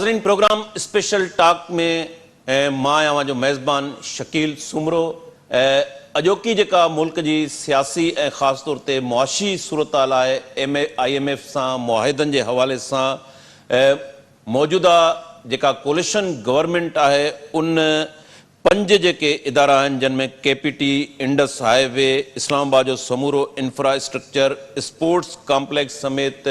ناظرين programme special talk ۾ مان آهيان اوهان جو ميزبان شڪيل سومرو. اڄوڪي جيڪا ملڪ جي سياسي ۽ خاص طور تي معاشي صورتحال آهي ايم I M F سان معاهدن جي حوالي سان موجوده جيڪا ڪوليشن گورنمينٽ آهي ان پنج جيڪي ادارا آهن جن ۾ K P T, Indus highway, Islamabad جو سمورو انفرا اسٽرڪچر، اسپورٽس ڪامپليڪس سميت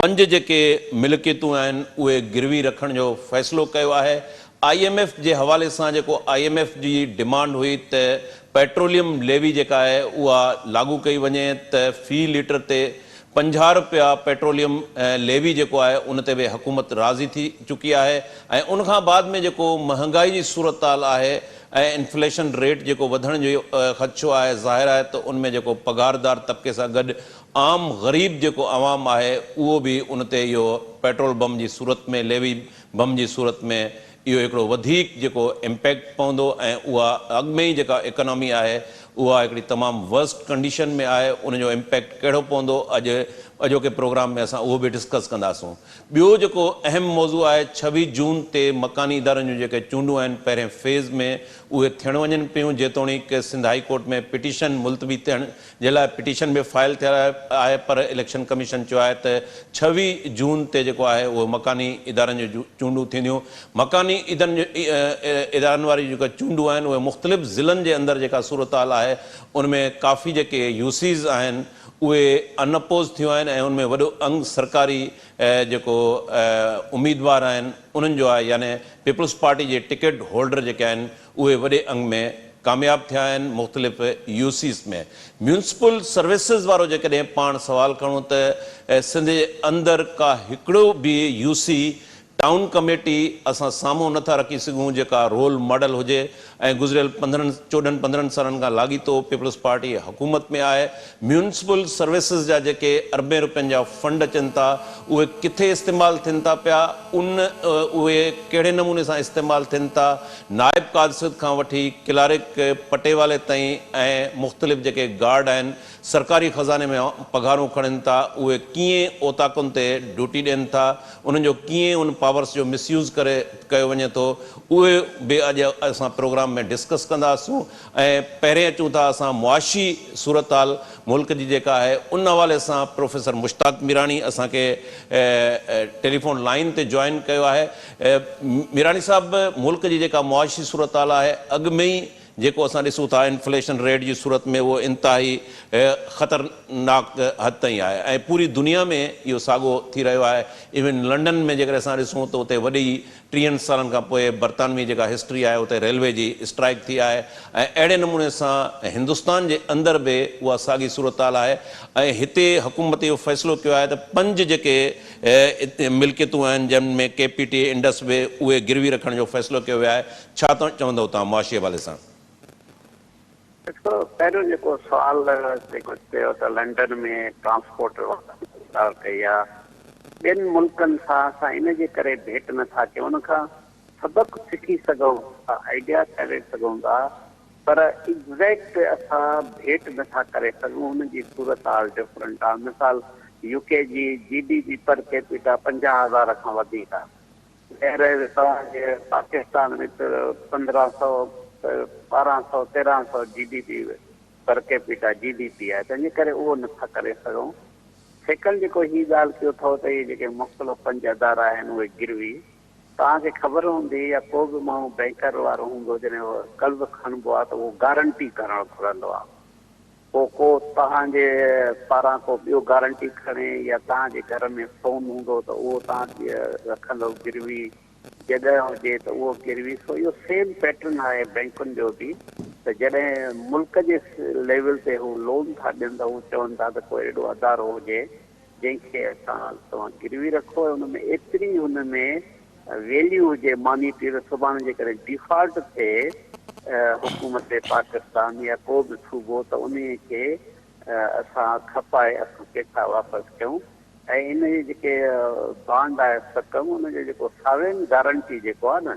پنج جيڪي ملڪيتون آهن اهي گروي رکڻ جو فيصلو ڪيو آهي. I M F جي حوالي سان جيڪو I M F جي ڊمانڊ هئي ته پيٽروليم ليوي جيڪا آهي اها لاڳو ڪئي وڃي ته في ليٽر تي 50 رپيا پيٽروليم ليوي جيڪو آهي ان تي به حڪومت راضي ٿي چڪي آهي ۽ ان کان بعد ۾ جيڪو مهانگائي جي صورتحال آهي ۽ انفليشن ريٽ جيڪو وڌڻ جو خدشو آهي ظاهر آهي ته ان ۾ جيڪو پگهاردار طبقي سان گڏ عام غريب جيڪو عوام آهي اهو به ان تي اهو پيٽرول بم جي صورت ۾ ليوي بم جي صورت ۾ اهو هڪڙو وڌيڪ جيڪو امپيڪٽ پوندو ۽ اها اڳ ۾ ئي جيڪا اڪانامي آهي اها هڪڙي تمام ورسٽ ڪنڊيشن ۾ آهي ان جو امپيڪٽ ڪهڙو پوندو اڄ اڄوڪي پروگرام ۾ اسان اهو به ڊسڪس ڪنداسون. ٻيو جيڪو اهم موضوع آهي 26 جون تي مڪاني ادارن جون جيڪي چونڊون آهن پهرين فيز ۾ اهي ٿيڻ وڃن پيون جيتوڻيڪ سنڌ هائي ڪورٽ ۾ پٽيشن ملتوي ٿيڻ جي لاء پٽيشن به فائل ٿيل آهي پر اليڪشن ڪميشن چيو آهي ته 26 جون تي جيڪو آهي اهو مڪاني ادارن جون چونڊون ٿينديون. مڪاني ادارن واريون جيڪا چونڊون آهن اهي مختلف ضلعن جي اندر جيڪا صورتحال آهي ان ۾ ڪافي جيڪي يو سيز آهن اهي ان اپوز ٿيون آهن ۽ ان ۾ وڏو انگ سرڪاري جيڪو اميدوار آهن انهن جو آهي يعني پيپلز پارٽي جي ٽڪيٽ هولڊر جيڪي آهن اهي وڏي انگ ۾ ڪامياب ٿيا آهن مختلف يو سيز ۾ ميونسپل سروسز وارو جيڪڏهن پاڻ سوال کڻون ته سنڌ جي اندر ڪا هڪڙو به يو سي ٽائون ڪميٽي اسان سامهون نه ٿا رکي سگهون جيڪا رول ماڊل هجي ۽ گذريل پندرهن چوڏهن پندرهن سالن کان لاڳيتو پيپلز پارٽي حڪومت ۾ آهي ميونسپل سروسز جا جيڪي اربين روپين جا فنڊ اچن ٿا اهي ڪٿي استعمال ٿين ٿا پيا ان اهي ڪهڙي نموني سان استعمال ٿين ٿا نائب قاصد کان وٺي ڪلارڪ پٽيوالي تائين ۽ مختلف جيڪي گارڊ آهن سرڪاري خزاني ۾ پگهارون کڻن ٿا اهي ڪيئن اوطاقن تي ڊيوٽي ڏين ٿا انهن جو ڪيئن ان پاورس جو مس يوز ڪري ڪيو وڃي ٿو اهي به اڄ اسان پروگرام ۾ ڊسڪس ڪنداسون ۽ پهرين اچون ٿا اسان معاشي صورتحال ملڪ جي جيڪا آهي ان حوالي سان پروفيسر مشتاق ميراڻي اسان کي ٽيليفون لائين تي جوائن ڪيو آهي ميراڻي صاحب ملڪ جي جيڪا معاشي صورتحال آهي اڳ ۾ ئي جيڪو اسان ڏسون ٿا انفليشن ريٽ جي صورت ۾ اهو انتهائي خطرناڪ حد تائين آهي ۽ پوري دنيا ۾ اهو ساڳو ٿي رهيو آهي ايون لنڊن ۾ جيڪڏهن اسان ڏسون ته اتي وڏي ٽيهن سالن کان پوء برطانوي جيڪا هسٽري آهي اتي ريلوي جي اسٽرائيڪ ٿي آهي ۽ اهڙي نموني سان هندستان جي اندر به اها ساڳي صورتحال آهي ۽ هتي حڪومت اهو فيصلو ڪيو آهي ته پنج جيڪي ملڪيتون آهن جن ۾ ڪي پي ٽي انڊس به اهي گروي رکڻ جو فيصلو ڪيو ويو آهي ڇا چوندؤ توهان معاشي حوالي سان؟ ڏسو پهريون جيڪو سوال جيڪو چيو ته لنڊن ۾ ٽرانسپورٽ ڳالهه ڪئي آ ٻين ملڪن سان اسان ان جي ڪري ڀيٽ نه ٿا ڪيون ان کان سبق سکي سگهون ٿا آئيڊيا ڪري سگهون ٿا پر ايگزيڪٽ اسان ڀيٽ نه ٿا ڪري سگهون ان جي صورتحال ڊفرنٽ آ مثال يو ڪي جي جي ڊي پي پر ڪيپيٽا 50,000 کان وڌيڪ آ ٻيهر توهان جي پاڪستان ۾ ته 15 سئو، 12 سئو، 13 سئو جي ڊي پي پر ڪيپيٽا جي ڊي پي آهي تنهن جي ڪري اهو نه ٿا ڪري سگهون. سيڪنڊ جيڪو هي ڳالهه ڪيو اٿئو ته اهي جيڪي مختلف پنج ادارا آهن اهي گروي توهان کي خبر هوندي يا ڪو به ماڻهو بئنڪر وارو هوندو جڏهن قرض کڻبو آهي ته اهو گارنٽي ڪرڻ گهرندو آهي. پوء ڪو توهان جي پاران ڪو ٻيو گارنٽي کڻي يا توهان جي گهر ۾ سون هوندو ته اهو توهان رکندو گروي، جڳهه هجي ته اهو گروي، سو اهو سيم پيٽرن آهي بئنڪن جو به ته جڏهن ملڪ جي ليول تي هو لون ٿا ڏين ته هو چون ٿا ته ڪو اهڙو ادارو هجي جنهن کي اسان توهان گروي رکو ۽ ان ۾ ايتري هن ۾ ويليو هجي مانيٽري ته سڀاڻي جيڪڏهن ڊيفالٽ ٿئي حڪومت پاڪستان يا ڪو به صوبو ته انهي کي اسان کپائي اسان پيسا واپس ڪيون ۽ ان جي جيڪي بانڊ آهي سڪم ان جو جيڪو ساورين گارنٽي جيڪو آهي نه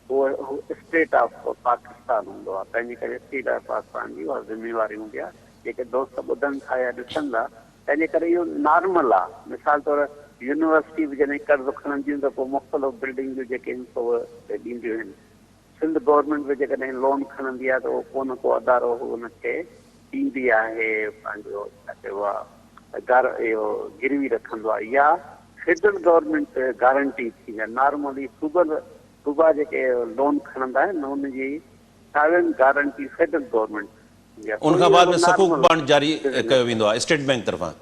اهو اسٽيٽ آف پاڪستان هوندو آهي تنهن جي ڪري اسٽيٽ آف پاڪستان جي اها ذميواري هوندي آهي جيڪي دوست ٻڌن ٿا يا ڏسن ٿا تنهن جي ڪري اهو نارمل آ. مثال طور يونيورسٽي به جڏهن قرض کڻنديون ته پوء مختلف بلڊنگ جون جيڪي آهن سو اهي ڏينديون آهن. سنڌ گورنمينٽ به جيڪڏهن لون کڻندي آهي ته اهو ڪو نه ڪو ادارو هو ان کي ڏيندي آهي پنهنجو ڇا چئبو آهي گار اهو گروي رکندو آهي يا فيڊرل گورنمينٽ گارنٽي ٿيندي آهي نارملي صوبن صوبا جيڪي لون کڻندا آهن ان جي ساورن گارنٽي فيڊرل گورنمينٽ ٿيندي آهي ان سو کان اهو بعد ۾ سڪوڪ نارمل بانڊ جاري بزنس ڪيو ويندو آهي اسٽيٽ بينڪ طرفان.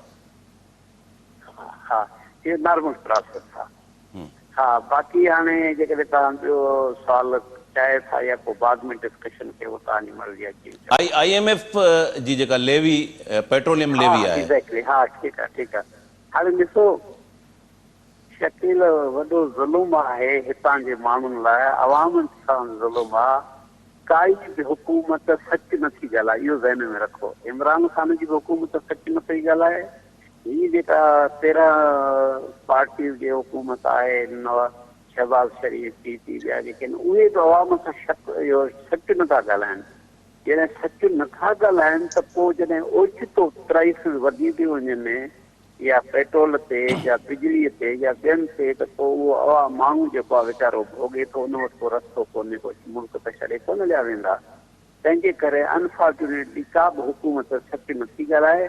ها اهو نارمل پراسيس آهي. ها باقي هاڻي جيڪڏهن توهان ٻيو سوال چاهيو ٿا يا پوء بعد ۾ ڊسڪشن ڪيون توهان جي مرضي آهي جيئن چئو. I M F جي جيڪا ليوي پيٽروليم ها ليوي آهي. ايگزيڪٽلي ها ٺيڪ آهي ٺيڪ آهي هاڻي ڏسو شڪيل وڏو ظلم آهي هتان جي ماڻهن لاء عوام سان ظلم آ ڪائي به حڪومت سچ نٿي ڳالهائي اهو ذهن ۾ رکو عمران خان جي به حڪومت سچ نه پئي ڳالهائي هي جيڪا 13 پارٽيز جي حڪومت آهي نواز شهباز شريف پي پي ٻيا جيڪي آهن اهي به عوام سان شڪ اهو سچ نٿا ڳالهائن جڏهن سچ نٿا ڳالهائن ته پوء جڏهن اوچتو پرائسز وڌي ٿيون وڃن يا پيٽرول تي يا بجلي تي يا ٻين تي ته پوء اهو عوام ماڻهو جيڪو آهي ويچارو ڀوڳي ٿو ان وٽ ڪو رستو ڪونهي ڪو ملڪ ته ڇڏي ڪونه هليا ويندا تنهن جي ڪري انفارچونيٽلي ڪا به حڪومت سچ نٿي ڳالهائي.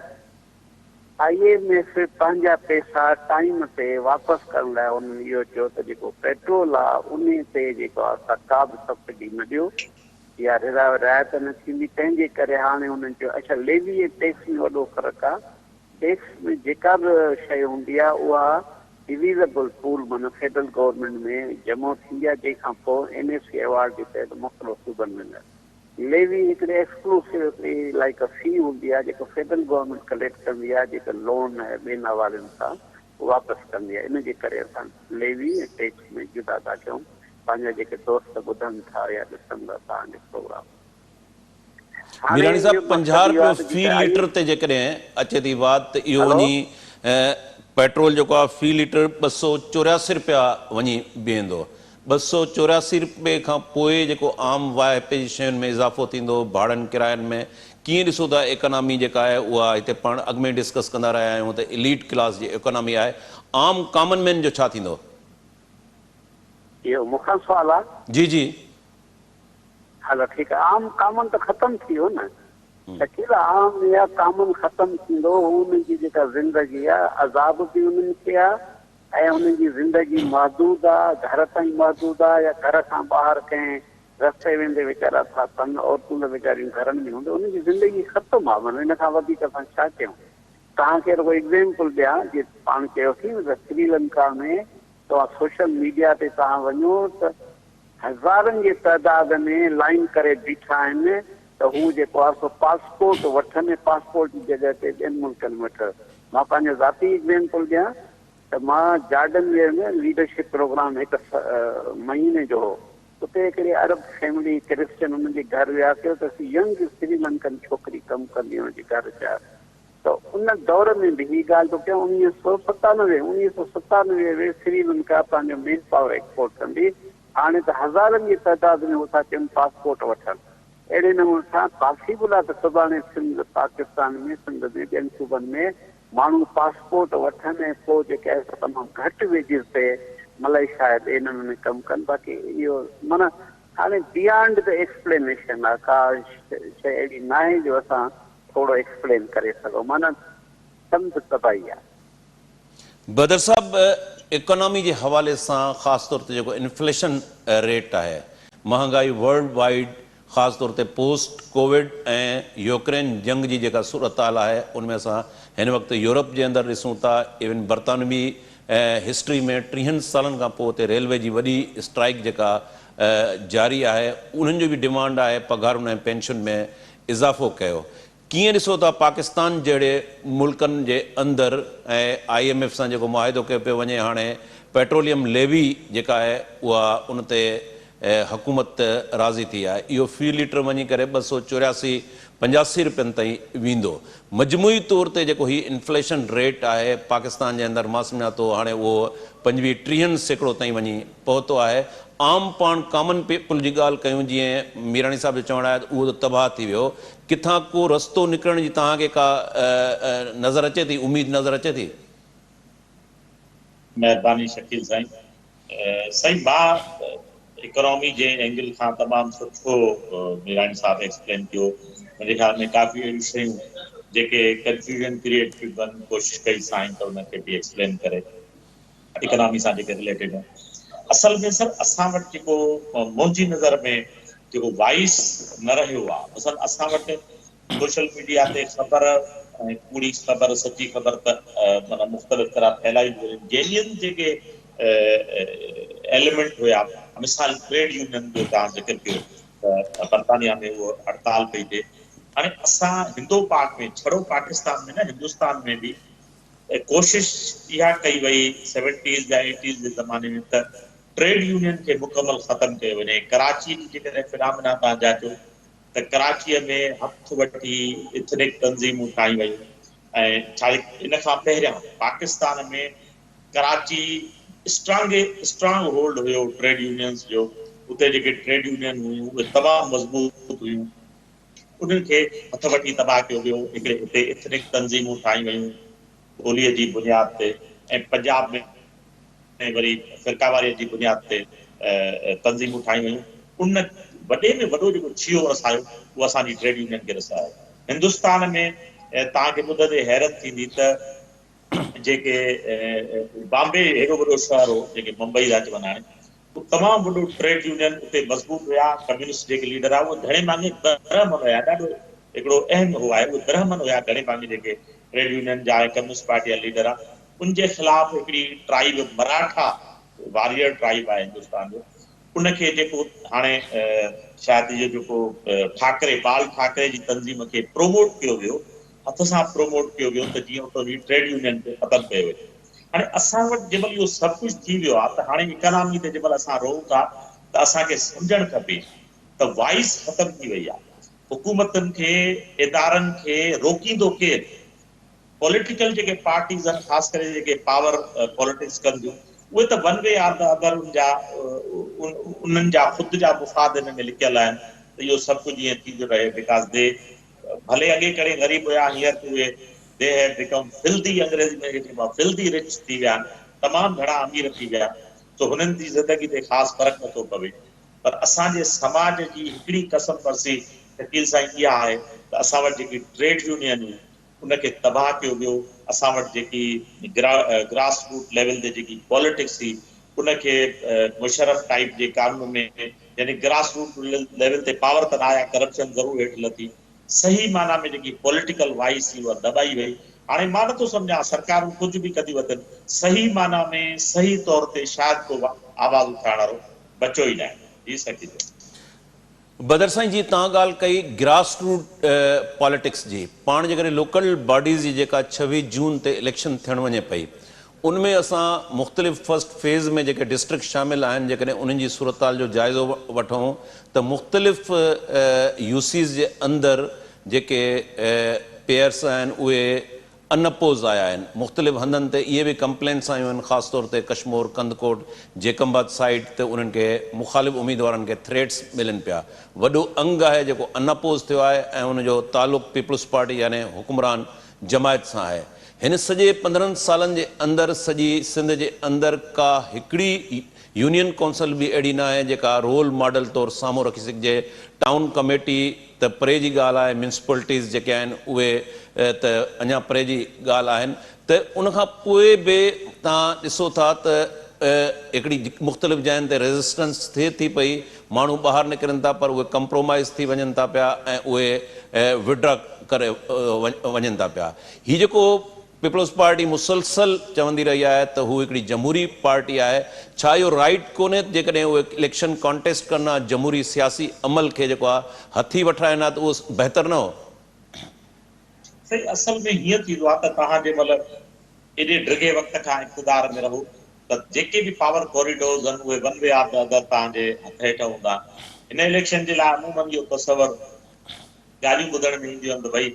I M F پنهنجا پئسا ٽائيم تي واپس ڪرڻ لاء انهن اهو چيو ته جيڪو پيٽرول آ انهي تي جيڪو آ سا ڪا به سبسڊي نه ڏيو يا رعايت نه ٿيندي تنهن جي ڪري هاڻي انهن چيو اڇا ليوي ۽ ٽيڪس ۾ وڏو فرق آ ٽيڪس ۾ جيڪا به شيء هوندي آ اها ڊويزبل پول معنيٰ فيڊرل گورنمينٽ ۾ جمع ٿيندي آ جنهن کان پوء اين ايف سي ايوارڊ جي تحت مختلف صوبن ۾ ليوي هڪڙي ايڪسڪلوسو هڪڙي لائيڪ ا في هوندي آهي جيڪو فيڊرل گورنمينٽ ڪليڪٽ ڪندي آهي جيڪا لون ۽ ٻين حوالن سان واپس ڪندي آهي ان جي ڪري اسان ليوي ۽ ٽيڪس ۾ جدا ٿا ڪيون پنهنجا جيڪي دوست ٻڌن ٿا يا ڏسن ٿا توهان جو پروگرام هاڻي ميراڻي صاحب اهو مقصد 50 اهو رپيو آهي ته في جيڪا آئي ليٽر تي جيڪڏهن اچي ٿي واڌ ته اهو هلو وڃي پيٽرول جيڪو آهي في ليٽر 284 رپيا وڃي بيهندو 284 رپئي کان پوء جيڪو عام واهپي جي شين ۾ اضافو ٿيندو، ڀاڙن ڪراين ۾، ڪيئن ڏسو ٿا ايڪانامي جيڪا آهي اها هتي پاڻ اڳ ۾ ڊسڪس ڪندا رهيا آهيون ته اليٽ ڪلاس جي ايڪانامي آهي، عام ڪامن مين جو ڇا ٿيندو؟ اهو مون کان سوال آ؟ جي جي. هلو ٺيڪ آ عام ڪامن ته ختم ٿي ويو نه شڪيل عام يا ڪامن ختم ٿيندو هو انهن جي جيڪا زندگي آ عذاب به انهن کي آ ۽ انهن جي زندگي محدود آ، گهر تائين محدود آ يا گهر کان ٻاهر ڪنهن رستي ويندي ويچارا ٿا پن، عورتون ته ويچاريون گهرن ۾ هونديون، انهن جي زندگي ختم آ، معنيٰ ان کان وڌيڪ اسان ڇا چئون. توهان کي رڳو ايگزيمپل ڏيان، جيئن پاڻ چيوسين نه ته سري لنڪا ۾ توهان سوشل ميڊيا تي توهان وڃو ته هزارن جي تعداد ۾ لائين ڪري بيٺا آهن ته هو جيڪو آ سو پاسپورٽ وٺن ۽ پاسپورٽ جي جڳهه تي ٻين ملڪن ۾ وٺن. مان پنهنجو ذاتي ايگزيمپل ڏيان ته مان جارڊن ويم، ليڊرشپ پروگرام هڪ مهيني جو هو، اتي هڪڙي عرب فيملي ڪرسچن انهن جي گهر وياسي ته هڪ ينگ سري لنڪن ڇوڪري ڪم ڪندي هئي ان جي گهر چيا ته ان دور ۾ به هي ڳالهه ٿو ڪيان 1997 1997 ۾ سري لنڪا پنهنجو مين پاور ايڪسپورٽ ڪندي هاڻي ته هزارن جي تعداد ۾ هو ٿا چون پاسپورٽ وٺن اهڙي نموني سان پاسيبل آهي ته سڀاڻي سنڌ پاڪستان ۾ سنڌ ۾ ٻين صوبن ۾ ماڻهو پاسپورٽ وٺن ۽ پوء جيڪي آهي سو تمام گهٽ ويجز تي ملائيشيا ۽ ٻين هنڌن ۾ ڪم ڪن باقي اهو معنيٰ هاڻي بيانڊ the explanation آهي ڪا شيء اهڙي ناهي جو اسان ٿورو ايڪسپلين ڪري سگهون معنيٰ سمجهه تباهي آهي. بدر صاحب ايڪانامي جي حوالي سان خاص طور تي جيڪو انفليشن ريٽ آهي مهانگائي ورلڊ وائيڊ خاص طور تي پوسٽ ڪووڊ ۽ يوڪرين جنگ جي جيڪا صورتحال آهي ان ۾ اسان هن وقت يورپ جي اندر ڏسون ٿا ايون برطانوي هسٽري ۾ ٽيهن سالن کان پوء اتي ريلوي جي وڏي اسٽرائيڪ جيڪا جاري آهي انهن جو به ڊيمانڊ آهي پگهارن ۽ پينشن ۾ اضافو ڪيو ڪيئن ڏسو ٿا پاڪستان جهڙي ملڪن جي اندر ۽ I M F سان جيڪو معاهدو ڪيو پيو وڃي هاڻي پيٽروليم ليوي جيڪا آهي اها ان تي حڪومت راضي ٿي آهي اهو في ليٽر وڃي ڪري 284 85 رپين تائين ويندو مجموعي طور تي جيڪو هي انفليشن ريٽ آهي پاڪستان جي اندر مان سمجهان ٿو هاڻي اهو 25 30 سيڪڙو تائين وڃي پهتو آهي عام پاڻ ڪامن پيپل جي ڳالهه ڪيون جيئن ميراڻي صاحب جو چوڻ آهي ته اهو ته تباهه ٿي ويو ڪٿان ڪو رستو نڪرڻ جي توهان کي ڪا نظر اچي ٿي اميد نظر اچي ٿي؟ مهرباني شڪيل سائين. سائين مان اڪانامي جي اينگل کان تمام سٺو ميراڻي صاحب ايڪسپلين ڪيو. منهنجي خيال ۾ ڪافي اهڙيون شيون جيڪي ڪنفيوزن ڪريئيٽ پيون ڪن، ڪوشش ڪئي سائين ته ان کي به ايڪسپلين ڪري اڪانامي سان جيڪي رليٽيڊ آهن. اصل ۾ سر اسان وٽ جيڪو منهنجي نظر ۾ جيڪو وائس نه رهيو آهي، مثلا اسان وٽ سوشل ميڊيا تي خبر ۽ ڪوڙي خبر سچي خبر ته معنيٰ مختلف طرح ڦهلائي ٿي وڃن. جينين جيڪي ايليمينٽ هيا، مثال ٽريڊ يونين جو توهان ذڪر ڪيو ته برطانيا ۾ اهو هڙتال پئي ٿئي. هاڻي اسان هندو پاڪ ۾ ڇڙو پاڪستان ۾ نه هندستان ۾ به ڪوشش اها ڪئي وئي سيونٽيز يا ايٽيز جي زماني ۾ ته ٽريڊ يونين کي مڪمل ختم ڪيو وڃي. ڪراچي جي جيڪڏهن فنامنا توهان جاچو ته ڪراچيء ۾ هٿ وٺي ايٿنڪ تنظيمون ٺاهيون ويون ۽ ڇا ان کان پهريان Pakistan ۾ Karachi strong strong hold هيو ٽريڊ يونينز جو، اتي جيڪي ٽريڊ يونين هيون اهي تمام مضبوط هيون، انهن کي هٿ وٺي تباهه ڪيو ويو، هڪڙي اتي ايٿنڪ تنظيمون ٺاهيون ويون ٻوليء جي بنياد تي ۽ پنجاب ۾. ۾ وري فرقيواريت جي بنياد تي تنظيمون ٺاهيون ويون. ان وڏي ۾ وڏو جيڪو ڇيهو رسايو اهو اسان جي ٽريڊ يونين کي رسايو. هندستان ۾ توهان کي ٻڌندي حيرت ٿيندي ته جيڪي بامبي هيڏو وڏو شهر هو جيڪي ممبئي ٿا چون هاڻي، اهو تمام وڏو ٽريڊ يونين اتي مضبوط هيا. ڪميونسٽ جيڪي ليڊر هئا اهي گهڻي ڀاڱي برهمن هيا، ڏاڍو هڪڙو اهم هو آهي، اهي برهمن هيا گهڻي ڀاڱي جيڪي ٽريڊ يونين جا ۽ ڪميونسٽ پارٽي جا ليڊر هئا. ان جي خلاف هڪڙي ٽرائيب مراٺا واريئر ٽرائيب آهي هندستان جو، ان کي جيڪو هاڻي شايد اهو جيڪو ٺاڪري بال ٺاڪري جي تنظيم کي پروموٽ ڪيو ويو، هٿ سان پروموٽ ڪيو ويو ته جيئن اتان جي ٽريڊ يونين کي ختم ڪيو وڃي. هاڻي اسان وٽ جنهن مهل اهو سڀ ڪجهه ٿي ويو آهي ته هاڻي اڪانامي تي جنهن مهل اسان روئون ٿا ته اسان کي سمجهڻ کپي ته وائس ختم ٿي وئي آهي. حڪومتن کي، ادارن کي روڪيندو ڪير؟ پوليٽيڪل جيڪي پارٽيز آهن خاص ڪري جيڪي پاور پوليٽڪس ڪن ٿيون اهي ته one way or the other ان جا انهن جا خود جا مفاد ان ۾ لڪيل آهن ته اهو سڀ ڪجهه ائين ٿيندو رهي because the ڀلي اڳي ڪڏهن غريب هيا هينئر ته اهي the have become filthy انگريزي ۾ جيڪي چئبو آهي فلدي رچ ٿي ويا آهن تمام گهڻا امير ٿي ويا سو هنن جي زندگي تي خاص فرق نٿو پوي پر اسان جي سماج جي هڪڙي قسم پرسي شڪيل سائين اها آهي ته اسان وٽ جيڪي ٽريڊ يونين هيون ان کي تباهه ڪيو ويو، اسان وٽ جيڪي گراس روٽ ليول تي جيڪي پاليٽڪس هئي ان کي مشرف ٽائيپ جي قانون ۾ يعني گراس روٽ ليول تي پاور ته نه آيا ڪرپشن ضرور هيٺ لٿي، صحيح معنيٰ ۾ جيڪي پوليٽيڪل وائس هئي اها دٻائي وئي، هاڻي مان نٿو سمجهان سرڪارون ڪجهه به ڪنديون وتن صحيح معنيٰ ۾ صحيح طور تي شايد ڪو آواز اٿارڻ وارو بچيو ئي ناهي. جي سکي جو. بدر سائين جي توهان ڳالهه ڪئي گراس روٽ پاليٽڪس جي، پاڻ جيڪڏهن لوڪل باڊيز جي جيڪا 26 جون تي اليڪشن ٿيڻ وڃي پئي ان ۾ اسان مختلف فرسٽ فيز ۾ جيڪي ڊسٽرڪٽ شامل آهن جيڪڏهن انهن جي صورتحال جو جائزو وٺون ته مختلف يو سيز جي اندر جيڪي پيئرس آهن اهي ان اپوز آيا آهن، مختلف هنڌن تي اهي به ڪمپلينٽس آيون آهن خاص طور تي ڪشمور، ڪنڌڪوٽ، جيڪب آباد سائيڊ تي انهن کي مخالف اميدوارن کي ٿريٽس ملن پيا، وڏو انگ آهي جيڪو ان اپوز ٿيو آهي ۽ ان جو تعلق پيپلز پارٽي يعني حڪمران جماعت سان آهي. هن سڄي 15 سالن جي اندر سڄي سنڌ جي اندر ڪا هڪڙي يونين ڪونسل به اهڙي ناهي جيڪا رول ماڊل طور سامهون رکي سگهجي، ٽائون ڪميٽي ته پري جي ڳالهه آهي، ميونسپلٽيز جيڪي آهن اهي ته اڃا پري جي ڳالهه آهن ته ان کان پوء به توهان ڏسو ٿا ته هڪڙي مختلف جاين تي ريزسٽنس ٿئي ٿي پئي، ماڻهو ٻاهر نڪرن ٿا پر اهي ڪمپرومائز ٿي وڃن ٿا پيا ۽ اهي وڊرا ڪري وڃن ٿا پيا. هي جيڪو پيپلز پارٽي مسلسل چوندي رهي آهي ته هو هڪڙي جمهوري پارٽي آهي، ڇا اهو رائيٽ ڪونهي ته جيڪڏهن اهي اليڪشن ڪانٽيسٽ ڪن ها، جمهوري سياسي عمل کي جيڪو آهي هٿي وٺرائن ها ته اهو بهتر نه هو؟ سائين اصل ۾ هيئن ٿيندو آهي ته توهان جنهن مهل ايڏي ڊگهي وقت کان اقتدار ۾ رهو ته جيڪي به پاور ڪوريڊورز آهن اهي one way or the other توهان جي هٿ هيٺ هوندا. هن اليڪشن جي لاء عموماً اهو تصور ڳالهيون ٻڌڻ ۾ اينديون آهن ته ڀئي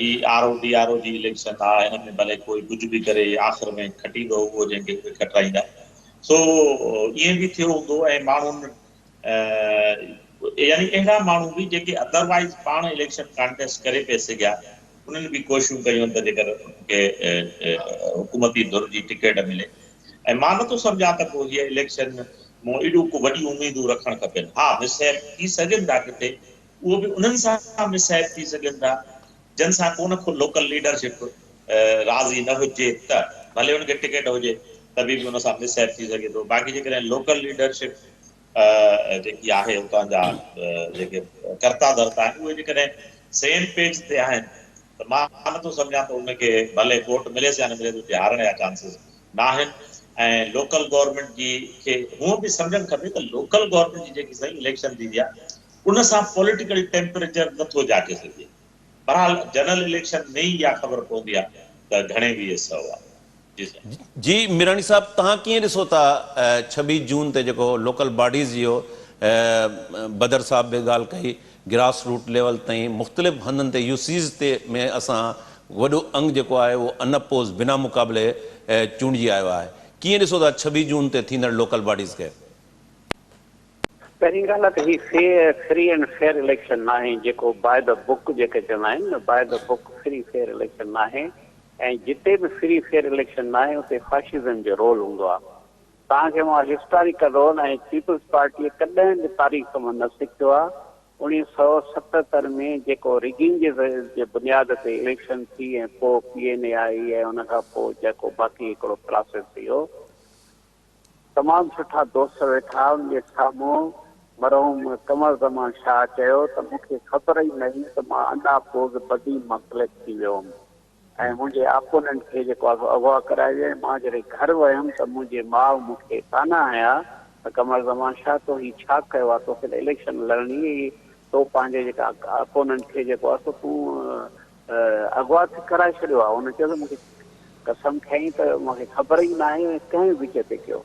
هي R O D R O جي اليڪشن آ هن ۾ ڀلي ڪوئي ڪجهه به ڪري آخر ۾ کٽيندو اهو جنهن کي اهي کٽرائيندا. سو ائين به ٿيو هوندو ۽ ماڻهن يعني اهڙا ماڻهو به جيڪي ادروائيز پاڻ اليڪشن ڪانٽيسٽ ڪري پئي سگهيا انهن به ڪوششون ڪيون ته جيڪر انهن کي حڪومتي ڌر جي ٽڪيٽ ملي. ۽ مان نٿو سمجهان ته ڪو هيء اليڪشن مون ايڏو ڪو وڏيون اميدون رکڻ کپين. ها مس هيپ ٿي سگهن ٿا ڪٿي، اهو به انهن سان مس هيپ ٿي سگهن ٿا جن سان ڪو نه ڪو لوڪل ليڊرشپ راضي نه هجي ته ڀلي ان کي ٽڪيٽ هجي ته به ان سان مس هيپ ٿي سگهي ٿو. باقي جيڪڏهن لوڪل ليڊرشپ جيڪي آهي اتان جا جيڪي ڪرتا ڌرتا آهن اهي جيڪڏهن سيم پيج تي آهن ته مان نٿو سمجهان ته ان کي ڀلي ووٽ مليس يا نه مليس اتي هارڻ جا چانسز ناهن ۽ لوڪل گورنمينٽ جي کي هونء به سمجهڻ کپي ته لوڪل گورنمينٽ جي جيڪي سائين اليڪشن ٿيندي آهي ان سان پوليٽيڪل ٽيمپريچر نٿو جاچي سگهجي بهرحال جنرل اليڪشن ۾ ئي اها خبر پوندي آهي ته گهڻي ويهه سئو آهي. جي سائين. جي ميراڻي صاحب توهان ڪيئن ڏسو ٿا ڇويهه جون تي جيڪو لوڪل باڊيز جو بدر صاحب به ڳالهه ڪئي گراس روٽ ليول تائين مختلف هنڌن تي يو سيز تي ۾ اسان وڏو انگ جيڪو آهي اهو ان اپوز بنا مقابلي چونڊجي آيو آهي ڪيئن ڏسو ٿا ڇويهه جون تي ٿيندڙ لوڪل باڊيز کي؟ پهرين ڳالهه ته هي فري اينڊ فيئر اليڪشن ناهي جيڪو باء the book جيڪي چوندا آهن نه by the book free fair election ناهي ۽ جتي به فري فيئر اليڪشن ناهي اتي فاشزم جو رول هوندو آهي. توهان کي مان هسٽاريڪل رول ۽ پيپلز پارٽيء ڪڏهن به تاريخ مان نه سکيو آهي. 1977 ۾ جيڪو رگنگ جي بنياد تي اليڪشن ٿي ۽ پوء پي اين اي آئي ۽ ان کان پوء جيڪو باقي هڪڙو پراسيس ٿيو. تمام سٺا دوست ويٺا ان جي سامهون مرحوم قمر زمان شاهه چيو ته مون کي خبر ئي نه هئي ته مان انا پوز بدين مان سليڪٽ ٿي ويو هوم ۽ منهنجي آپوننٽ کي جيڪو آهي سو اغوا ڪرائي ويا ۽ مان جڏهن گهر ويم ته منهنجي ماء مون کي طعنا هنيا ته قمر زمان شاهه تو هي ڇا ڪيو آهي توکي ته اليڪشن لڙڻي هئي تو پنهنجي جيڪا آپوننٽ کي جيڪو آهي سو تون اغوا ٿي ڪرائي ڇڏيو آهي. هن چيو ته مون کي قسم کنئي ته مون کي خبر ئي ناهي ۽ ڪنهن وچ تي ڪيو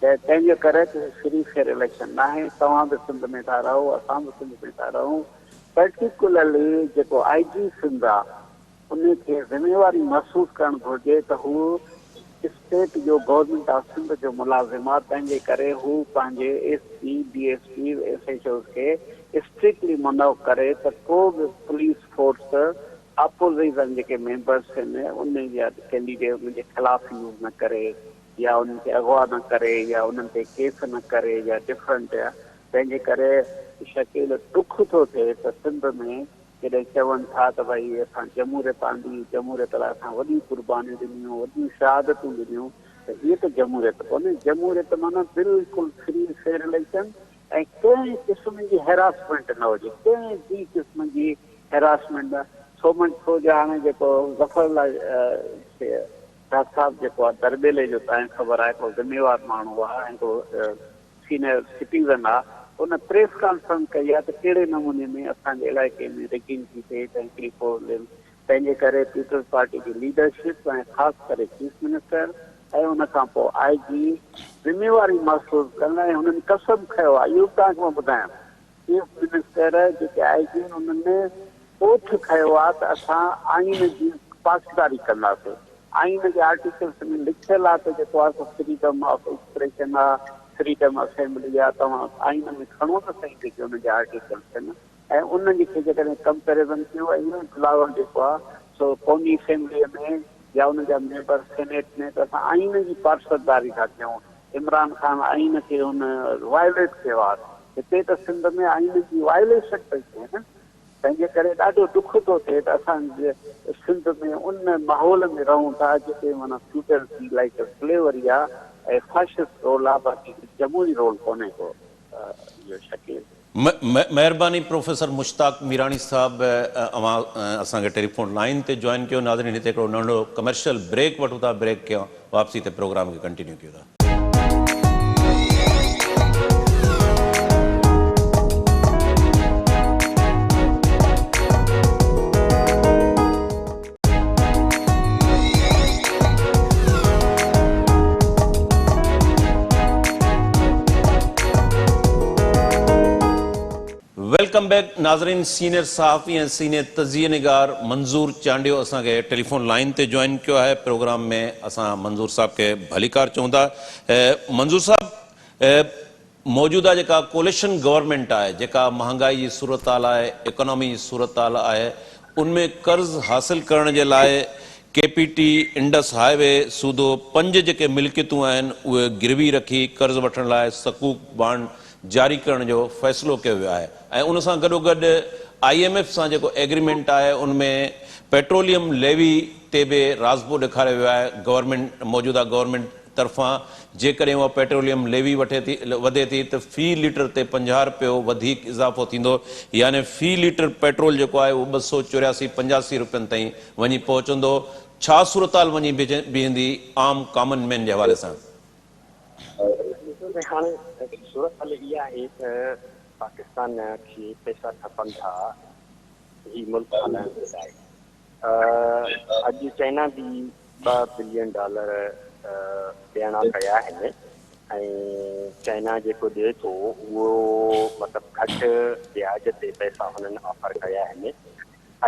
ته تنهن جي ڪري ته فري فيئر اليڪشن ناهي توهان به سنڌ ۾ ٿا رهو اسان به سنڌ ۾ ٿا رهون پرٽيڪولرلي جيڪو آئي جي سنڌ آهي ان کي ذميواري محسوس ڪرڻ گهرجي ته هو اسٽيٽ جو گورنمينٽ آف سنڌ جو ملازم آ تنهن جي ڪري هو پنهنجي S P, D S Ps, S H Os کي اسٽرڪٽلي منع ڪري ته ڪو به پوليس فورس اپوزيزن جيڪي ميمبرس آهن انهن جا ڪينڊيڊيٽ انهن جي خلاف يوز نه ڪري يا انهن کي اغوا نه ڪري يا انهن تي ڪيس نه ڪري يا ڊفرنٽ تنهن جي ڪري شڪيل ڏک ٿو ٿئي ته سنڌ ۾ جڏهن چون ٿا ته ڀائي اسان جمهوريت آندي، جمهوريت لاء اسان وڏيون قربانيون ڏنيون، وڏيون شهادتون ڏنيون ته هيء ته جمهوريت ڪونهي، جمهوريت معنيٰ بلڪل فري فيئر اليڪشن ۽ ڪنهن قسم جي هيراسمينٽ نه هجي، ڪنهن به قسم جي هيراسمينٽ نه، سو منٽ ٿو جو هاڻي جيڪو ظفر الله شاهه صاحب جيڪو آهي درٻيلي جو تانئين خبر آهي هڪڙو ذميوار ماڻهو آهي ۽ هڪڙو سينئر سٽيزن آ ان پريس ڪانفرنس ڪئي آ ته ڪهڙي نموني ۾ اسان جي علائقي ۾ ريگنگ ٿي ٿئي ته هڪڙي پولنگ تنهن جي ڪري پيپلز پارٽي جي ليڊرشپ ۽ خاص ڪري چيف منسٽر ۽ ان کان پوء آء جي ذميواري محسوس ڪن ۽ هنن قسم کنيو آ اهو به توهان کي مان ٻڌايان چيف منسٽر جيڪي آء جي آهن انهن اوٿ کنيو آ ته اسان آئين جي پاسداري ڪنداسين. آئين جي آرٽيڪلس ۾ لکيل آ ته جيڪو آ سو فريڊم آف ايڪسپريشن آ، فريڊم اسيمبلي آ، توهان آئين ۾ کڻو ته سهي جيڪي ان جا آرٽيڪلس آهن ۽ انهن کي جيڪڏهن ڪمپيريزن ڪيو ۽ اهو ئي بلاول جيڪو آ سو قومي اسيمبليء ۾ يا ان جا ميمبر سينيٽ ۾ ته اسان آئين جي پاسداري ٿا ڪيون. عمران خان آئين کي هن وائليٽ ڪيو آ. هتي ته سنڌ ۾ آئين جي وائليشن پئي ٿئي نه. تنهن جي ڪري ڏاڍو ڏک ٿو ٿئي ته اسان سنڌ ۾ ان ماحول ۾ رهون ٿا جتي معنيٰ فيوڊلٽي لائيڪ سليوري آ ۽ فاشسٽ رول آ باقي جمهوري رول ڪونهي ڪو اهو شڪيل. مهرباني پروفيسر مشتاق ميراڻي صاحب اوهان اسان کي ٽيليفون لائين تي جوائن ڪيو ناظرين هتي هڪڙو ننڍڙو ڪمرشل بريڪ وٺون ٿا بريڪ کان واپسي تي پروگرام کي ڪنٽينيو ڪيون ٿا. Welcome back ناظرين سينيئر صحافي ۽ سينيئر تجزيه نگار منظور چانڊيو اسان کي ٽيليفون لائين تي جوائن ڪيو آهي پروگرام ۾ اسان منظور صاحب کي ڀليڪار چئون ٿا منظور صاحب موجوده جيڪا ڪوليشن گورنمينٽ آهي جيڪا مهانگائي جي صورتحال آهي ايڪانامي جي صورتحال آهي ان ۾ قرض حاصل ڪرڻ جي لاء K P T, Indus highway سوڌو پنج جيڪي ملڪيتون آهن اهي گروي رکي قرض وٺڻ لاء سڪوڪ بانڊ جاري ڪرڻ جو فيصلو ڪيو ويو آهي ۽ ان سان گڏوگڏ I M F سان جيڪو ايگريمينٽ آهي ان ۾ پيٽروليم ليوي تي به راضپو ڏيکاريو ويو آهي گورنمينٽ موجوده گورنمينٽ طرفان جيڪڏهن اها پيٽروليم ليوي وٺي ٿي وڌي ٿي ته في ليٽر تي 50 رپيو وڌيڪ اضافو ٿيندو يعني في ليٽر پيٽرول جيڪو آهي اهو 284 85 رپين تائين وڃي پهچندو ڇا صورتحال وڃي بيهندي عام ڪامن مين جي حوالي سان؟ ڏسو سائين هاڻي صورتحال اها آهي ته پاڪستان کي پئسا کپن ٿا هي ملڪ هلائڻ جي لاء اڄ چائنا به ٻه بلين ڊالر ڏيڻا پيا آهن ۽ چائنا جيڪو ڏئي ٿو اهو مطلب گهٽ وياج تي پئسا هنن آفر ڪيا آهن.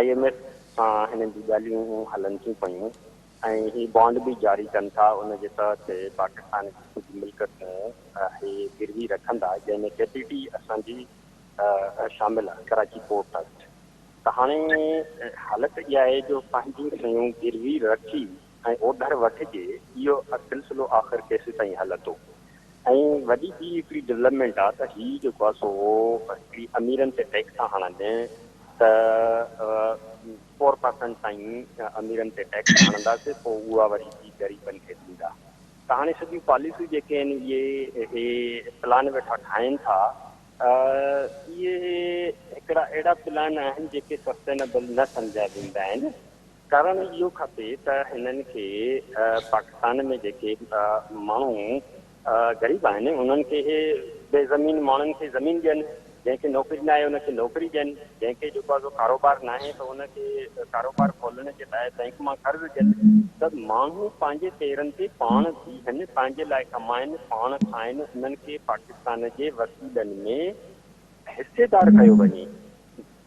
I M F سان هنن جون ڳالهيون هلن ٿيون پيون ۽ هي بانڊ به جاري ڪن ٿا ان جي تحت پاڪستان جي ڪجهه ملڪيتون هي گروي رکندا جنهن ۾ ڪي پي ٽي اسان جي شامل آهي ڪراچي پورٽ ٽرسٽ. ته هاڻي حالت اها آهي جو پنهنجون شيون گروي رکي ۽ اوڌر وٺجي، اهو سلسلو آخر ڪيسيتائين هلندو؟ ۽ وڏي ٻي هڪڙي ڊولپمينٽ آ ته هي جيڪو آ سو هڪڙي اميرن تي ٽيڪس ٿا هڻن ته فور پرسنٽ تائين اميرن تي ٽيڪس هڻنداسي پوء اها وري ٻي غريبن کي ڏيندا. ته هاڻي سڄيون پاليسيون جيڪي آهن اهي اهي پلان ويٺا ٺاهين ٿا اهي هڪڙا اهڙا پلان آهن جيڪي سسٽينبل نه سمجهيا ويندا آهن. ڪرڻ اهو کپي ته هنن کي پاڪستان ۾ جيڪي ماڻهو غريب آهن انهن کي اهي بي زمين ماڻهن کي زمين ڏين، جنهن کي نوڪري ناهي ان کي نوڪري ڏين، جنهن کي جيڪو آهي سو ڪاروبار ناهي ته ان کي ڪاروبار کولڻ جي لاء بئنڪ مان قرض ڏين ته ماڻهو پنهنجي پيرن تي پاڻ بيهن، پنهنجي لاء ڪمائن، پاڻ کائن، انهن کي پاڪستان جي وسيلن ۾ حصيدار ڪيو وڃي.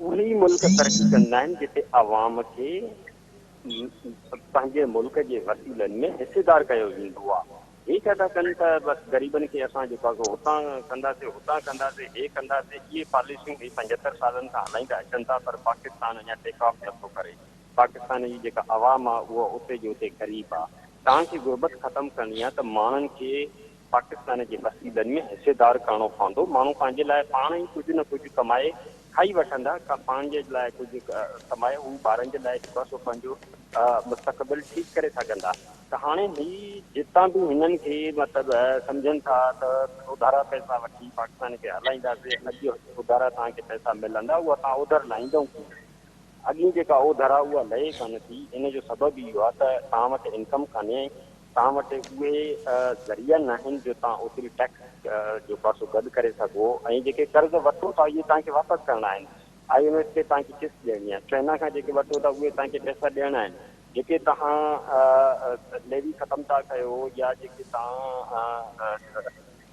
اهي ئي ملڪ ترقي ڪندا آهن جتي عوام کي پنهنجي ملڪ جي وسيلن ۾ حصيدار ڪيو ويندو آهي. هي ڇا ٿا ڪن ته بس غريبن کي اسان جيڪو آهي سو هتان ڪنداسين هتان ڪنداسين هي ڪنداسين اهي پاليسيون هي 75 سالن کان هلائيندا اچن ٿا پر پاڪستان اڃا ٽيڪ آف نٿو ڪري. پاڪستان جي جيڪا عوام آهي اها اتي جي اتي غريب آهي. توهان کي غربت ختم ڪرڻي آهي ته ماڻهن کي پاڪستان جي وسيلن ۾ حصيدار ڪرڻو پوندو، ماڻهو پنهنجي لاء پاڻ ئي ڪجهه نه ڪجهه ڪمائي کائي وٺندا، پنهنجي لاء ڪجهه ڪمائي هو ٻارن جي لاء جيڪو آهي سو پنهنجو مستقبل ٺيڪ ڪري سگهندا ته هاڻي هي جتان به هنن کي مطلب سمجهن ٿا ته اڌارا پئسا وٺي پاڪستان کي هلائينداسين، اڄ اڌارا توهان کي پئسا ملندا اها توهان اوڌر لاهيندؤ ڪيئن؟ اڳين جيڪا اوڌر آهي اها لهي ڪانه ٿي، ان جو سبب اهو آهي ته توهان وٽ انڪم ڪانهي توهان وٽ اهي ذريعا ناهن جو توهان اوتري ٽيڪس جو پئسو گڏ ڪري سگهو ۽ جيڪي قرض ورتو ٿا اهي توهان کي واپس ڪرڻا آهن. I M F کي توهان کي قسط ڏيڻي آهي. چائنا کان جيڪي ورتو ٿا اهي توهان کي پئسا ڏيڻا آهن. جيڪي توهان ليوي ختم ٿا ڪيو يا جيڪي توهان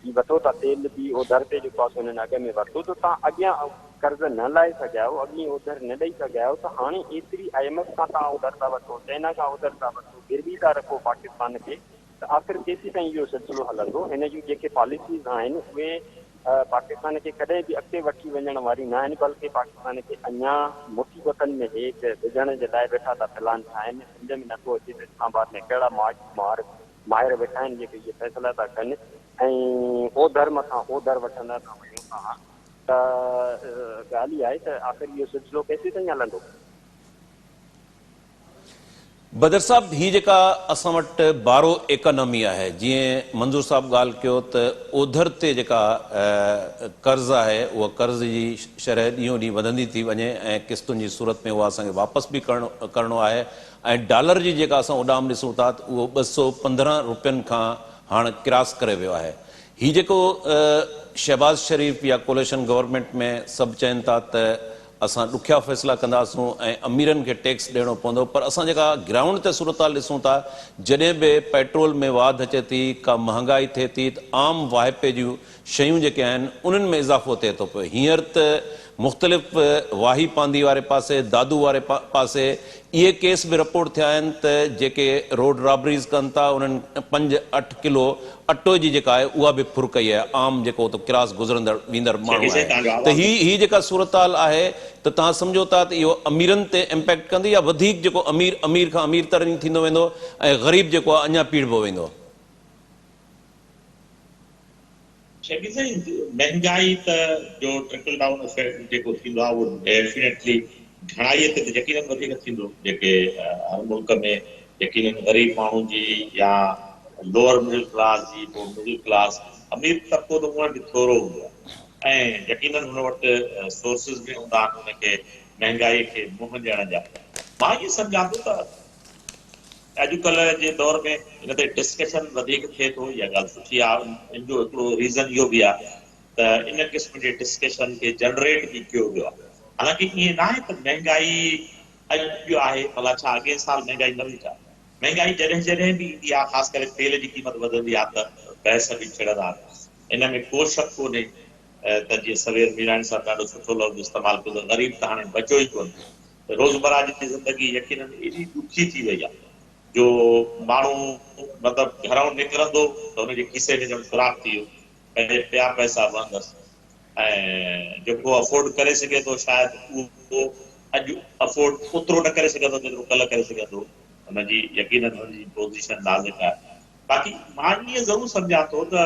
هي وٺو ٿا تيل به اوڌر تي جيڪو آهي سو هنن اڳ ۾ ورتو ته توهان اڳيان قرض نه لاهي سگهيا آهيو، اڳين اوڌر نه ڏئي سگهيا آهيو ته هاڻي ايتري I M F کان توهان اوڌر ٿا وٺو، چائنا کان اوڌر ٿا وٺو، گروي ٿا رکو پاڪستان کي ته آخر ڪيسيتائين اهو سلسلو هلندو؟ هن جون جيڪي پاليسيز آهن اهي پاڪستان کي ڪڏهن به اڳتي وٺي وڃڻ واريون نه آهن بلڪه پاڪستان کي اڃا مصيبتن ۾ هيٺ وجهڻ جي لاء ويٺا ٿا پلان ٺاهن، سمجهه ۾ نٿو اچي ته اسلام آباد ۾ ڪهڙا معاشي ماهر ويٺا آهن جيڪي اهي فيصلا ٿا ڪن ۽ اوڌر مٿان اوڌر وٺندا ٿا وڃون ٿا ته ڳالهه اها آهي ته آخر اهو سلسلو ڪيسيتائين هلندو؟ بدر صاحب هي جيڪا اسان وٽ بارو ايڪانامي آهي جيئن منظور صاحب ڳالهه ڪيو ته اوڌر تي جيڪا قرض آهي اها قرض جي شرح ڏينهون ڏينهن وڌندي ٿي وڃي ۽ قسطن جي صورت ۾ اها اسان کي واپس به ڪرڻو آهي ۽ ڊالر جي جيڪا اسان اڏام ڏسون ٿا ته اهو 215 روپين کان هاڻ ڪراس ڪري ويو آهي هي جيڪو شهباز شريف يا ڪوليشن گورنمينٽ ۾ سڀ چين ٿا ته اسان ڏکيا فيصلا ڪنداسون ۽ اميرن کي ٽيڪس ڏيڻو پوندو پر اسان جيڪا گرائونڊ تي صورتحال ڏسون ٿا جڏهن به پيٽرول ۾ واڌ اچي ٿي ڪا مهانگائي ٿئي ٿي ته عام واهپي جون شيون جيڪي آهن انهن ۾ اضافو ٿئي ٿو پيو هينئر ته مختلف واهي پانڌي واري پاسي، دادو واري پاسي اهي ڪيس به رپورٽ ٿيا آهن ته جيڪي روڊ رابريز ڪن ٿا انهن پنج اٺ ڪلو اٽو جي جيڪا آهي اها به ڦر ڪئي آهي عام جيڪو اتو ڪراس گذرندڙ ويندڙ ماڻهو آهي ته هي هي جيڪا صورتحال آهي ته توهان سمجهو ٿا ته اهو اميرن تي امپيڪٽ ڪندي يا وڌيڪ جيڪو امير امير کان امير ترين ٿيندو ويندو ۽ غريب جيڪو آهي اڃا پيڙبو ويندو. شبير سائين مهنگائي ته جو ٽرڪل ڊائون افيڪٽ جيڪو ٿيندو آهي اهو ڊيفينيٽلي گهڻائي تي ته يقينن وڌيڪ ٿيندو جيڪي هر ملڪ ۾ يقينن غريب ماڻهو جي يا لوئر مڊل ڪلاس جي پوء مڊل ڪلاس امير طبقو ته هونئن به ٿورو هوندو آهي ۽ يقينن هن وٽ سورسز به هوندا آهن ان کي مهنگائي کي منهن ڏيڻ جا مان ائين سمجهان ٿو ته اڄڪلهه جي دور ۾ ان تي ڊسڪشن وڌيڪ ٿئي ٿو، اها ڳالهه سٺي آهي، ان جو هڪڙو ريزن اهو به آهي ته ان قسم جي ڊسڪشن کي جنريٽ به ڪيو ويو آهي. حالانڪه ائين ناهي ته مهنگائي اڄ آهي، ڀلا ڇا اڳئين سال مهنگائي نه هئي ڇا؟ مهنگائي جڏهن جڏهن به ايندي آهي، خاص ڪري تيل جي قيمت وڌندي آهي ته بحث به ڇڙندا آهن. ان ۾ ڪو شڪ ڪونهي ته جيئن سوير ميراڻي صاحب ڏاڍو سٺو لفظ استعمال ڪيو ته غريب ته هاڻي بچيو ئي ڪونهي. روزمره جي زندگي يقينن ايڏي ڏکي ٿي وئي آهي جو ماڻهو مطلب گهرئون نڪرندو ته هن جي کيسي ۾ ڄڻ سوراخ ٿي ويو، پنهنجي پيا پئسا وهندس ۽ جيڪو افورڊ ڪري سگهي ٿو شايد اهو اڄ افورڊ اوترو نه ڪري سگهندو جيترو ڪلهه ڪري سگهندو هو. هن جي يقينن هن جي پوزيشن نازڪ آهي. باقي مان ائين ضرور سمجهان ٿو ته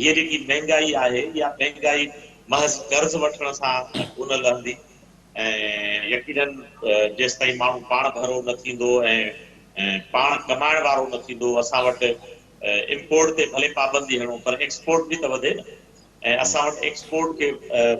هيء جيڪي مهنگائي آهي اها مهنگائي محض قرض وٺڻ سان ڪونه لهندي. ۽ يقينن جيستائين ماڻهو پاڻ ڀرو نه ٿيندو ۽ پاڻ ڪمائڻ وارو نه ٿيندو، اسان وٽ امپورٽ تي ڀلي پابندي هڻو پر ايڪسپورٽ به ته وڌي نه ۽ اسان وٽ ايڪسپورٽ کي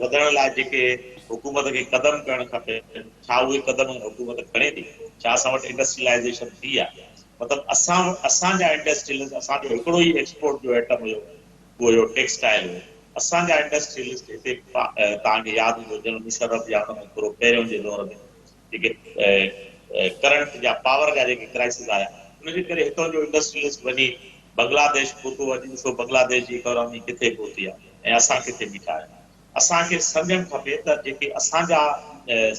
وڌڻ لاء جيڪي حڪومت کي قدم ڪرڻ کپن ڇا اهي قدم حڪومت کڻي ٿي؟ ڇا اسان وٽ انڊسٽريلائيزيشن ٿي آهي؟ مطلب اسان اسان جا انڊسٽريلسٽ اسان جو هڪڙو ئي ايڪسپورٽ جو ائٽم هيو اهو هيو ٽيڪسٽائل هيو. اسان جا انڊسٽريلسٽ هتي توهان کي ياد هوندو جنرل مشرف يا ان کان ٿورو پهريون جي دور ۾ جيڪي ڪرنٽ جا پاور جا جيڪي ڪرائسز آيا ان جي ڪري هتان جو انڊسٽريلسٽ وڃي بنگلاديش پهتو اڄ ڏسو بنگلاديش جي اڪانامي ڪٿي پهتي آهي ۽ اسان ڪٿي بيٺا آهيون. اسان کي سمجهڻ کپي ته جيڪي اسان جا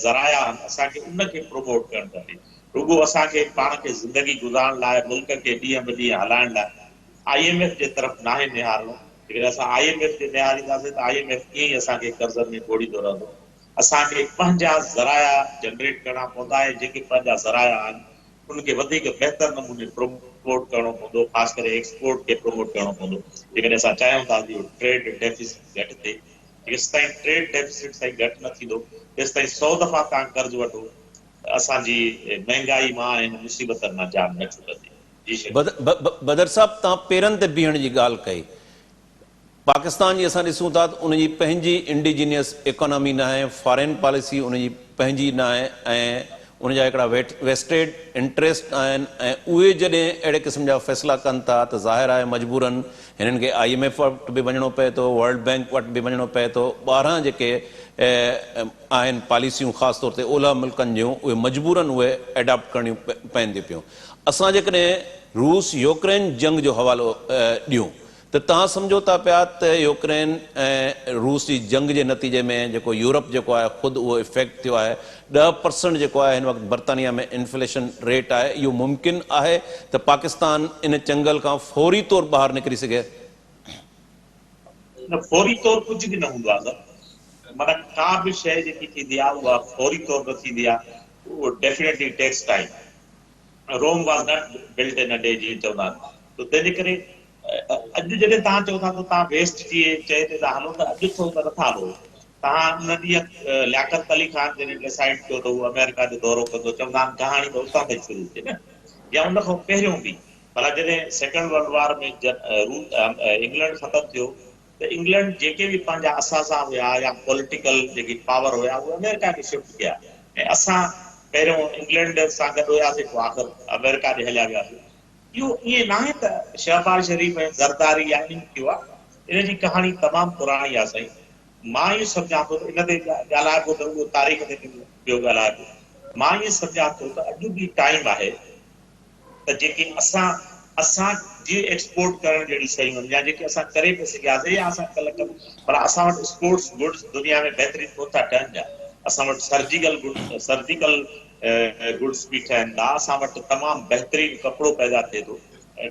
ذرايع آهن اسان کي ان کي پروموٽ ڪرڻ کپي رڳو اسان کي پاڻ کي زندگي گذارڻ لاء ملڪ کي ڏينهن به ڏينهن هلائڻ لاء I M F جي طرف ناهي نهارڻو، جيڪڏهن اسان I M F ڏي نهارينداسين ته I M F ائين ئي اسان کي قرضن ۾ ٻوڙيندو رهندو. اسان کي پنهنجا ذرايع جنريٽ ڪرڻا پوندا ۽ جيڪي پنهنجا ذرايع آهن ان کي وڌيڪ بهتر نموني پروموٽ ڪرڻو پوندو، خاص ڪري ايڪسپورٽ کي پروموٽ ڪرڻو پوندو. جيڪڏهن اسان چاهيون ٿا ته اهو ٽريڊ ڊيفيسٽ گهٽ ٿئي، جيستائين ٽريڊ ڊيفيسٽ سائين گهٽ نه ٿيندو تيستائين سئو دفعا توهان قرض وٺو ته اسان جي مهنگائي مان ۽ هن مصيبتن مان جان نه ڇٽندي. بدر صاحب توهان پيرن تي بيهڻ جي ڳالهه ڪئي، پاڪستان جي اسان ڏسون ٿا ته ان جي پنهنجي انڊيجينيس ايڪانامي ناهي، فارين پاليسي ان جي پنهنجي ناهي ۽ ان جا هڪڙا ويسٽيڊ انٽريسٽ آهن ۽ اهي جڏهن اهڙي قسم جا فيصلا ڪن ٿا ته ظاهر آهي مجبورن هنن کي I M F وٽ به وڃڻو پئي ٿو، ورلڊ بئنڪ وٽ به وڃڻو پئي ٿو، ٻاهران جيڪي آهن پاليسيون خاص طور تي اولهه ملڪن جون اهي مجبورن اهي ايڊاپٽ ڪرڻيون پين ٿيون پيون. اسان جيڪڏهن روس يوڪرين جنگ جو حوالو ڏيون ته توهان سمجهو ٿا پيا ته يوڪرين ۽ روس جي جنگ جي نتيجي ۾ جيڪو يورپ جيڪو آهي خود اهو افيڪٽ ٿيو آهي 10% جيڪو آهي هن وقت برطانيا ۾ انفليشن ريٽ آهي اهو ممڪن آهي ته پاڪستان ان چنگل کان فوري طور ٻاهر نڪري سگهي؟ نه فوري طور ڪجهه به نه هوندو آهي سر معنيٰ ڪا به شيء جيڪي ٿيندي آهي اها فوري طور نه ٿيندي آهي اهو definitely takes time Rome was not built in a day جيئن چوندا آهن ته تنهن جي ڪري اڄ جڏهن توهان چئو ٿا ته توهان ويسٽ جي چئي تي ٿا هلو ته اڄ ٿو ته نٿا هلو توهان ان ڏينهن لياقت علي خان جڏهن ڊسائيڊ ڪيو ته هو آمريڪا جو دورو ڪندو چوندا آهن ڪهاڻي ته اتان ٿي شروع ٿئي نه يا ان کان پهريون به ڀلا جڏهن سيڪنڊ ورلڊ وار ۾ انگلنڊ ختم ٿيو ته انگلنڊ جيڪي به پنهنجا اثاثا هيا يا پوليٽيڪل جيڪي پاور هيا اهي آمريڪا کي شفٽ ڪيا ۽ اسان پهريون انگلنڊ سان گڏ هياسين پوء آخر آمريڪا ڏي هليا وياسين. اهو ائين ناهي ته شهباز شريف ۽ زرداري يا ائين ٿيو آهي ان جي ڪهاڻي تمام پراڻي آهي سائين. مان اهو سمجهان ٿو ته ان تي ڳالهائبو ته رڳو تاريخ تي پيو ڳالهائبو. مان اهو سمجهان ٿو ته اڄ به ٽائيم آهي ته جيڪي اسان اسان جي ايڪسپورٽ ڪرڻ جهڙيون شيون آهن يا جيڪي اسان ڪري پئي سگهياسين يا اسان ڪلهه ڪم پر اسان وٽ اسپورٽس گڊز دنيا ۾ بهترين ڪونه ٿا ٺهن جا اسان وٽ سرجيڪل گڊ سرجيڪل گڊز به ٺهن ٿا اسان وٽ تمام بهترين ڪپڙو پيدا ٿئي ٿو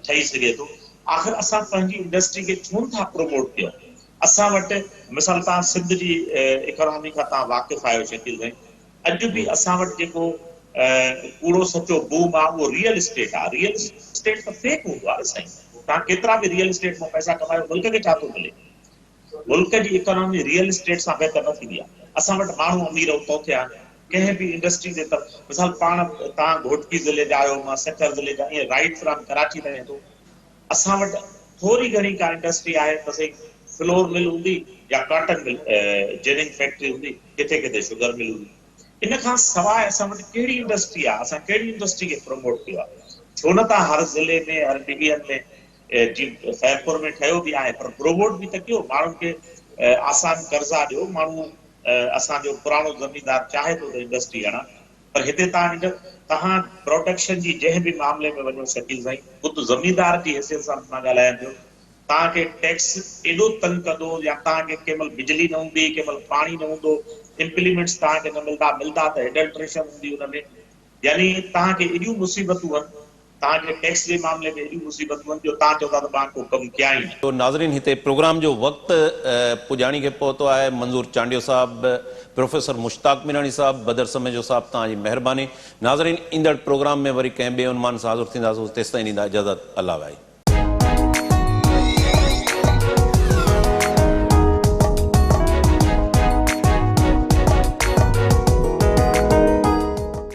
ٺهي سگهي ٿو آخر اسان پنهنجي انڊسٽري کي ڇو نه ٿا پروموٽ ڪيون اسان وٽ مثال توهان سنڌ جي اڪانامي کان توهان واقف آهيو شڪيل سائين اڄ به اسان وٽ جيڪو ڪوڙو سچو بوم آ اهو ريئل اسٽيٽ آ، ريئل اسٽيٽ ته فيڪ هوندو آ نه سائين، توهان ڪيترا به ريئل اسٽيٽ مان پئسا ڪمايو ملڪ کي ڇا ٿو ملي؟ ملڪ جي اڪانامي ريئل اسٽيٽ سان بهتر نه ٿيندي آ، اسان وٽ ماڻهو امير اتو ٿيا آهن، ڪنهن به انڊسٽري تي ته مثال پاڻ توهان گهوٽڪي ضلعي جا آهيو مان سکر ضلعي جا ائين رائيٽ فرام ڪراچي تائين ٿو اسان وٽ ٿوري گهڻي ڪا انڊسٽري آهي ته سائين فلور مل هوندي يا ڪاٽن مل جيننگ فيڪٽري هوندي ڪٿي ڪٿي شگر مل هوندي ان کان سواء اسان وٽ ڪهڙي انڊسٽري آهي اسان ڪهڙي انڊسٽري کي پروموٽ ڪيو آهي ڇو نه ٿا هر ضلعي ۾ هر ڊويزن ۾ جي خيرپور ۾ ٺهيو به آهي پر پروموٽ به ته ڪيو ماڻهن کي آسان قرضا ڏيو ماڻهو اسان جو پراڻو زميندار چاهي ٿو ته انڊسٽري هڻان پر هتي توهان هن توهان پروڊڪشن جي جنهن به معاملي ۾ وڃو شڪيل سائين خود زميندار جي حيثيت سان به مان ڳالهايان پيو توهان کي ٽيڪس ايڏو تنگ ڪندو يا توهان کي ڪنهن مهل بجلي نه هوندي ڪنهن مهل پاڻي نه هوندو امپليمينٽس توهان کي نه ملدا ملدا ته ايڊلٽريشن هوندي ان ۾ يعني توهان کي ايڏيون مصيبتون آهن توهان کي ٽيڪس جي معاملي ۾ ايڏيون مصيبتون آهن جو توهان چئو ٿا ته مان ڪو ڪم ڪيان ئي نه. ناظرين هتي پروگرام جو وقت پڄاڻي کي پهتو آهي منظور چانڊيو صاحب پروفيسر مشتاق ميراڻي صاحب بدر سميجو صاحب توهان جي مهرباني ناظرين ايندڙ پروگرام ۾ وري ڪنهن ٻئي عنوان سان حاضر ٿينداسون تيستائين ڏيندا اجازت الله وائي.